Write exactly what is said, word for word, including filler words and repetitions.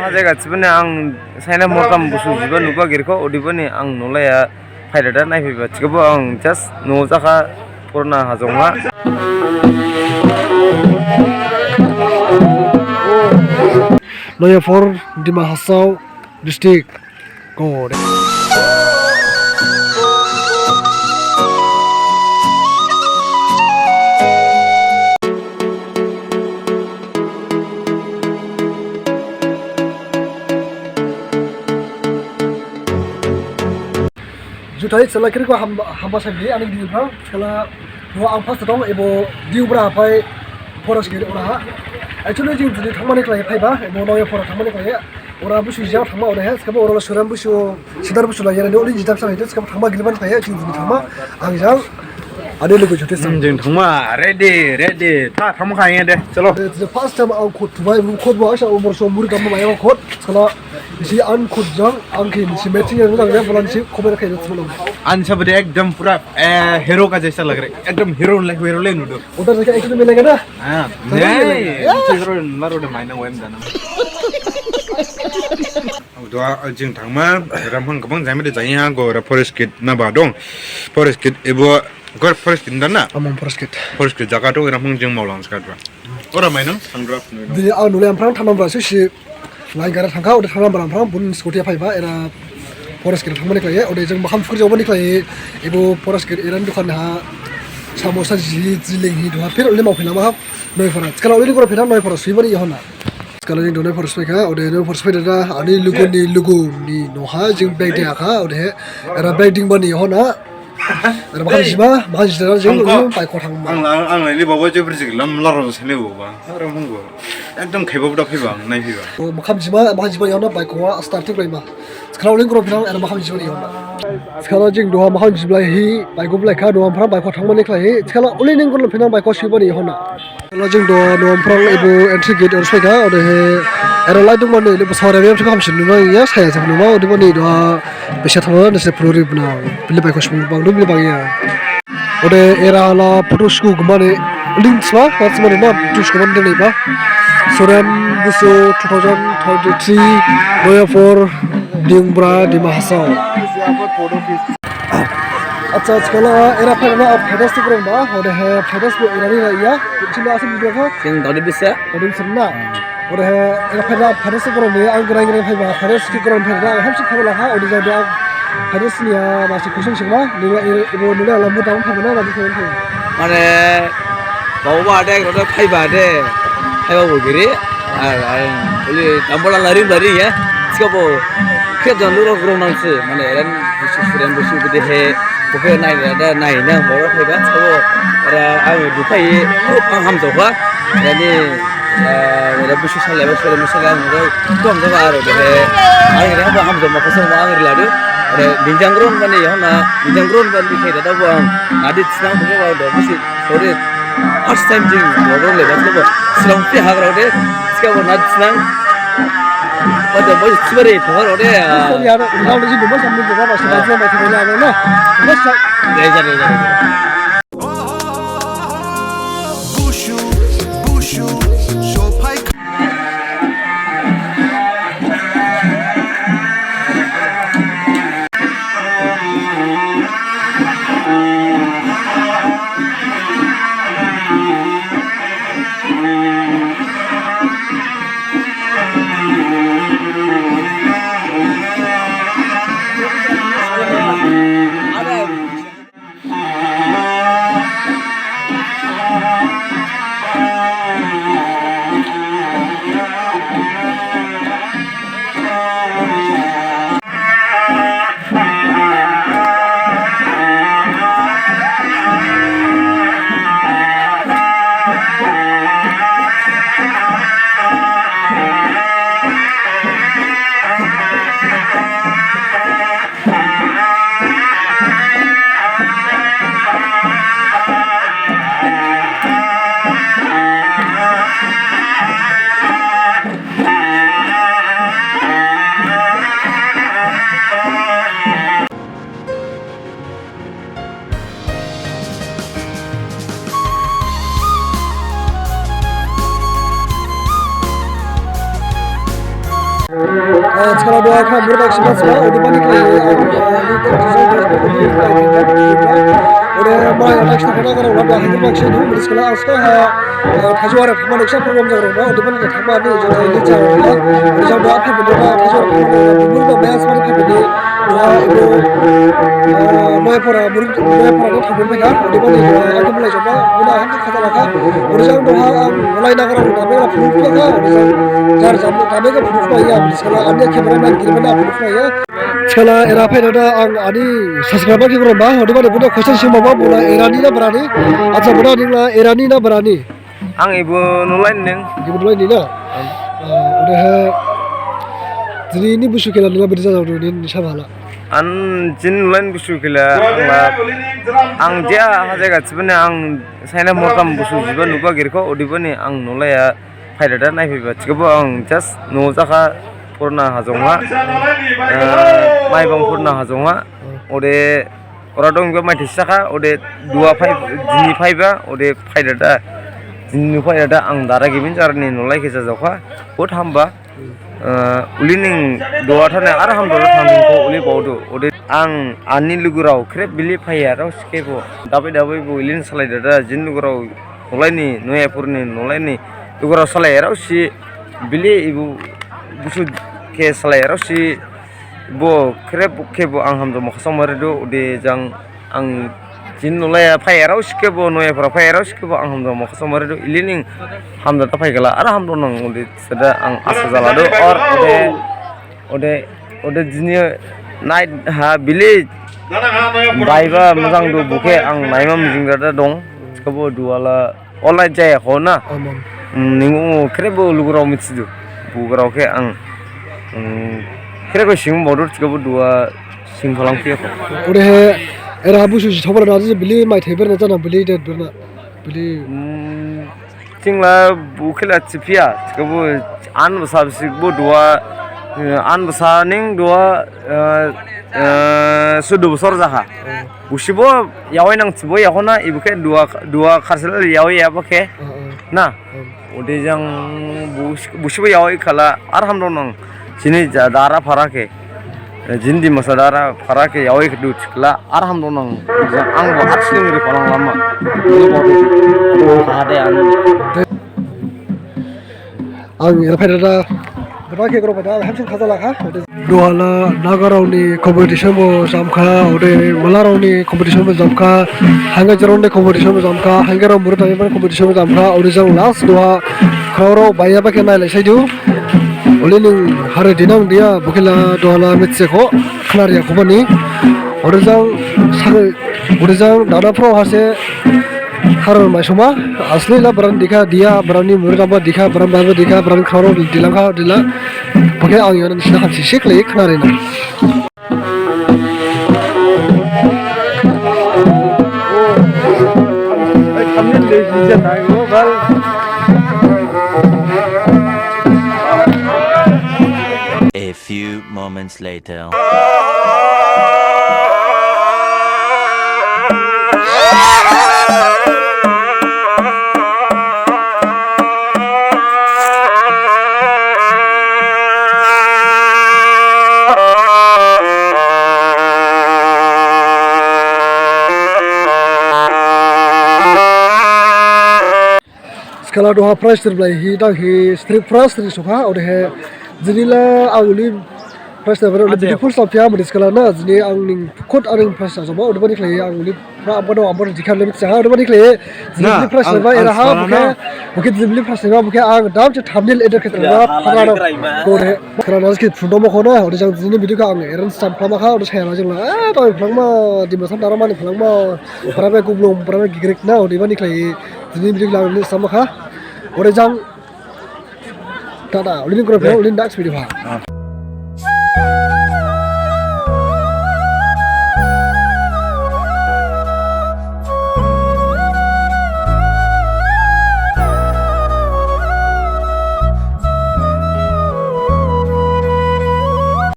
Hajai gachibani ang saina mortam busu jiba nuba girkho, odebani ang nolaiha phaidada naiphaiba, thikhabo ang just no jakha purna Hajong ha. Noyapur, Dima Hasao district. Go. Juthai sala kiri ko ham, hamba sabi ani gidi bro. Sala bo ang first dong ebo Diyungbra phai forest gate ora ha. Actually jing jini thangmani khlai phaiba ebo Noyapur thangmani khlai. Ora busu jang thangma ora he, sabo ora Surem busu, Sidar busu la yara ni oli jidap sa hite, sabo thangma giliban phaiya, jing jing thangma, ang jang, ani lugu jute sa. Hmm, jing thangma, ready, ready, ta thangma kha de, chalo. The first time ang khut thubai, khut bo asa umur so muri gamma maya khut, sala, isi ang khut jang, ang khe isi matching yang jang, ya, bolan isi khober khai de chalo. Ang sab de ekdam pura, eh, hero ka jaisa lag raha hai, ekdam hero le, hero le nudu. Udhar se kya ek dum milega na? Ah, nahi, nahi, nahi. Hero le, maru de maina wem dana. Duha, jing thangma, ramphang gabang jami de jaya go ra forest gate na ba dong. Forest gate ebo, go forest gate dana? Amang forest gate. Forest gate jaga dong ramphang jing maulang ska duha. Ora mainang, sangdra. Dini ang nule amprang thanam bra susi. Lai gara thangkha, ode thanam bra amprang bun scooty phaiba, era forest gate thangmani khlaihi, ode jing makham fukur jobani khlaihi, ebo forest gate era dukan ha, samosa ji, ji linghi duha, phir ole mau phina ma ha, Noyapur. Skala ole gora phina Noyapur, sibani yahona. Skala jing Noyapur sphai kha, ode Noyapur sphai dada, ani lugu ni lugu ni noha, jing bag de akha, ode he, era bag ding bani yahona. Era makham jima, makham jima jing, sangko. Pai ko thang ma. Ang, ang, ang, ini bawa je berjik lam laro sini bawa. Ara munggo. Ekdom khaiba buda phaiba, ang nai phaiba. O, makham jima, makham jima yahona pai ko starting lai ma. Skala uling gora phina, era makham jima yahona. Skala jing duha makham jima lai hi, pai ko lai kha, duha phra pai ko thangmani khlaihi. Skala uling gora phina pai ko sibani yahona. Lo jing do no amprang ebo entry gate oro sphai kha, odehe era lai dong mani, ebo sore be hamsin numa ya, saya sa numa, odebani do bese thangna nese phurori bna, bili bai khosmung bang, bili bang ya. Ode era la photo shoot mani, link sma, what's mani na, photo shoot mani dene ba. Surem busu two thousand twenty-three, Noyapur, Diyungbra, Dima Hasao. Acha, skala era phaidada, phaidada si grom ba, odehe phaidada si bo era ni ya, chila asam video kha. Sing dodi bisa. Dodi bisa na. Odehe era phaidada, phaidada si grom ni, ang grai grai phaiba, phaidada si grom phaidada, hamsi phaidada kha, ode jadu ang phaidada si ya, masi question singma, nila ebo nila lambu dam phaidada na, lambu phaidada. Mane, bawa ade, ode phaiba ade, phaiba bo giri, ar, ar, uli, dambola lari lari ya, sikabo, khe jan lurok grom nangsi, mane, eren, Busu Surem busu bedehe, bokhe nai da, nai na, boro phaiba, sabo, ara, ang duphai, ang hamjaokha, ani, ah, ara busu salaiba, Surem busu salaiba, ang duha hamjaokha, aro behe, ang ere haba hamjaoma khasa ma ang riladu, ara ninjang gron mane, yahona, ninjang gron mane, khe da, da, bo ang, nadi sinang, bokhe, ba, do, busu, sorry, first time jing, do, gron le, ba, sabo, silang pe hagra de, sikabo, nadi sinang, Ode, bai, sibare, thokar ode, ah. Sorry, aro, udah, udah, udah, udah, udah, udah, udah, udah, udah, udah. Reza, reza, reza. Skala doa kha mur bak sima sima, ode bani khlai, ode mai anak sakana kara ulah dah hadir bak sini, ode skala aska ha, thajuara thama noksa program jaga rona, ode bani khlai thama ni jang ini jang, ode jang doa kha bini doa thajuara thama, mur bak baya sima kha bini, doa ibu, mai pora mur mai pora ni thama bini, ode bani doa aku mulai coba, ode ham kata lakha, ode jang doa, mulai nagara udah bela proof lakha, ode jang jar jam kami ke proof lah ya, skala ane camera man giri mana proof lah ya. Skala era phaidada ang ani subscriber khe khulumba, odebani buni question songba bula erani na brani? Acha, bula ningla erani na brani? Ang ibu nolaini ning. Ibu nolaini na? Odehe jini ni Busu khela ningla bede jajaodu ni nisa bala? Ang jini nolaini Busu khela angla ang jia hajaga thibani ang saina mortam Busu jiba nuba girikho, odebani ang nolaiya phaidada naiphaiba, thikhabo ang just noh jakha Purna Hajong ha, Maibang Purna Hajong ha, ode ora dongba maithai sakha, ode duha phai, jini phaiba, ode phaidada, jini phaidada ang dara gibin jarni nolai khe jajaokha, bot hamba, uli ning duha thane ar hamdao thangkho uli baodu, ode ang ani lugurao khrip bili phaiyarao sikhebo, dabai dabai bo uli ning salaidada, jini lugurao nolaini, Noyapurni nolaini, lugurao salaiyarao si, bili ibu Busu khe salaiyarao si, bo khrip khebo ang hamdao mokha songma ridu, ode jang ang jini nolaiya phaiyarao sikhebo, Noyapura phaiyarao sikhebo ang hamdao mokha songma ridu, ili ning hamdao ta phaikhala, ar hamdao nang ode sada ang asa jaladu, or ode, ode, ode jini night ha bili baiba mojangdu bokhe ang naima mijingdada dong, sikhabo duhala. Olai jaya kho na? Amam. Ning o khrebo lugurao mithidu. Bugurao khe ang, khrebo sing bodur thikhabo duha sing phalang phiya kho. Odehe, era Busu si thobra na bili maithai berna jana bili det berna. Bili. Thingla bo khela thiphiya. Thikhabo an basa bisi bo duha, an basa ning duha, sudu bosor jakha. Busibo yaoi nang thibo yakhona, ibo khe duha, duha kharsel yaoi yaba khe. Na? Ode jang bus-, busibo yaoi khala, ar hamdao nang. Jini ja-, dara phara khe. Jini Dimasa dara phara khe yaoi khe du thikhala, ar hamdao nang. Jang ang bo ar sling ri phalang lama. Ode bo du. Kahade ang. Ang era phaidada, bada khe gro phaidada, hamsin khaja lakha. Duhala nagarao ni competition bo jamkha, ode malarao ni competition bo jamkha, hangajarao ni competition bo jamkha, hangarao muru tangmani competition bo jamkha, ode jang last duha khraorao baiyaba khe nailai saidu. Uli ning hare dinang diya, bokhela duhala mithiya kho, khnariya kho bani. Ode jang sag-, ode jang dana phrao hase, Haron maisoma, asli la baran dikha diya, baran ni muri ramba dikha, baran baba dikha, baran kharo dilangkha dila. Bokhe ang yaohon sina hamsi sik lai khnarina. A few moments later. Skala duha prize ter blai hi dang hi strip prize ter sokha, odehe jini la ang uli prize ter bani uli beautiful sa phiya mudi skala na, jini ang ning khud ang ning prize sa joma, odebani khlai ang uli pra abano abano dikha le mitsa, odebani khlai jini uli prize ter ba era ha, bokhe, bokhe jini uli prize ter ba, bokhe ang dam che thumbnail edit khe ter ba, phara na, gore, skala na ski phundo mo khona, ode jang jini video kha ang eran sam phlama kha, ode saya la jang la, eh, dang phlangma, Dimasa dara mani phlangma, phara be kublung, phara be gigrik na, odebani khlai, Jini video lang ni sama kha. Ore jang. Tada, ulin kro phe, ulin next video ha.